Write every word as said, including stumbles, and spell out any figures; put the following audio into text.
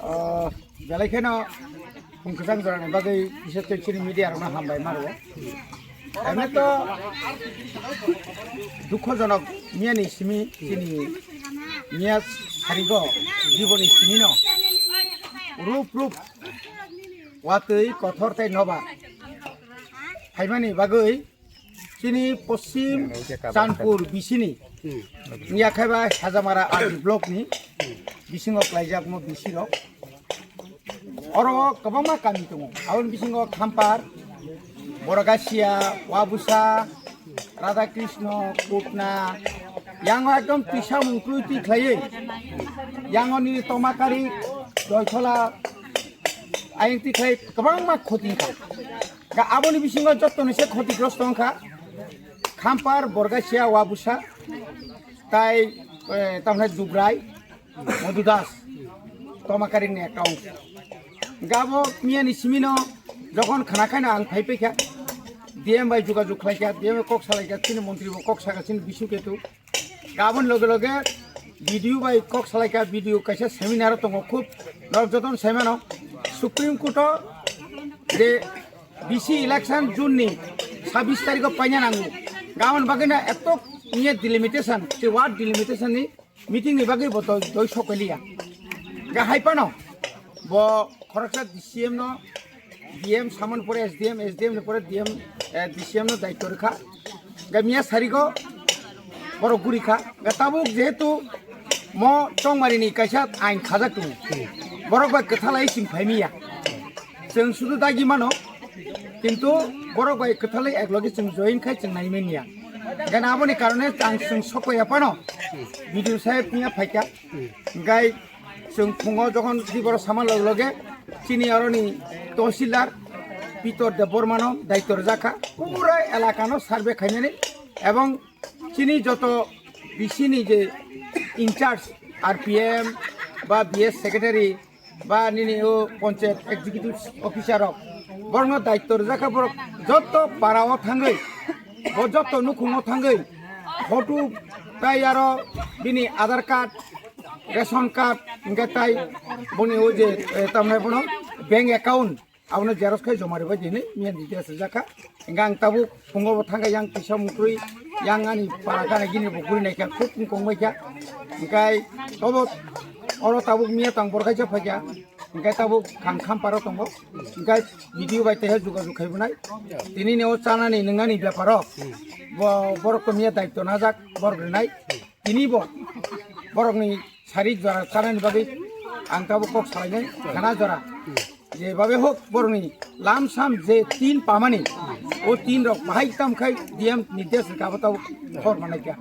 Ah, belai kheno khum kwchang jorani bagwi bises khe chini media rokno hambai ma rwo. Emne to dukhojonok miyani simi chini miya sarigo jiboni simino rup rup watwi kothor tei nobar phaimani bagwi chini Poschim Chandpur bisini, hmm, wngya khe ba Hajamara R D block ni, hmm, bisingo klaijak mo bisirok. Oro kwbangma kami tongo. Aboni bisingo Khampar, Boragasia, Wabusa, Radhakrishna, Kutna, yango ekdom tisa mungkrui twi khlaiwi, yango nini Tomakari, Doithola, ayang twi khlai kwbangma khoti kha. Ga aboni bisingo jottoni se khotigrosto wngkha Khampar, Borgasia, Wabusa, tai, eh, tamni Dubrai, Madhu Das, Tomakaring ni account. Ga bo miyani simino jokhon khana khaino ang phai paikha, D M bai jogajog khlaikha, D M bai kok salaikha, chini montri bo kok saka chini Bisu Ketu. Gabon loge loge B D O bai kok salaikha, B D O kaisa seminar tongo, khub norok jotono saimano Supreme Court o je B C election June ni sabbish tarikh o paina nango. Gabon bagwi na etok niya delimitation, je ward delimitation ni meeting ni bagwi bo doi, doi sokoliya. Ga hai pano bo khoroksa D C M no, D M samon pore S D M, S D M ni pore D M, eh, D C M no daityo rikha. Ga miya sarigo borok guri kha. Ga tabuk jehetu mo chongmari ni kaisa ain khajak tongo. Borok bai kwthalai sing phai miya. Chwng sudu dagi mano, kintu borok bai kwthalai eklogi chwng join khai chwng nai manya. Ga aboni karone ang chwng sokoya pano B D O saheb niya phaikha. Hingkai chwng phungo jokhon twi borok sama loge loge chini aroni Tahsildar Pitor Debbarmano daityo rwjak kha, pura elakano survey khainani, ebong chini joto B C ni je in charge R P M ba B S secretary ba nini o panchayat executive officer rok borokno daityo rwjak kha, borok joto para o thangwi, bo joto nukhungo thangwi photo tai aro bini Aadhaar card, ration card, hingke tai boni o je, eh, tamni bono bank account, abono xerox khai joma ribai di hinui miya ni details rijak kha. Hingke ang tabuk phungo bo thangkha yang kisa mukrui, yang ani para gana gini bo guri naikha, khub wngkong baikha. Hingke tobo oro tabuk miya tang bor kaisa phaikha. Hingke tabuk khang kham paro tongo. Hingke B D O bai teha jogajog khaibonai. Tini ni o chanani nwngnani beparo bo borok to miya daityo najak borok rinai. Tini bo borokni sari jora chanani bagwi ang tabuk kok salainai khana jora. Jebabe hok borokni lamsam je tin pamani, o tin rok bahai tam khai D M ni desh rwkha, abo tabuk khor manai kha.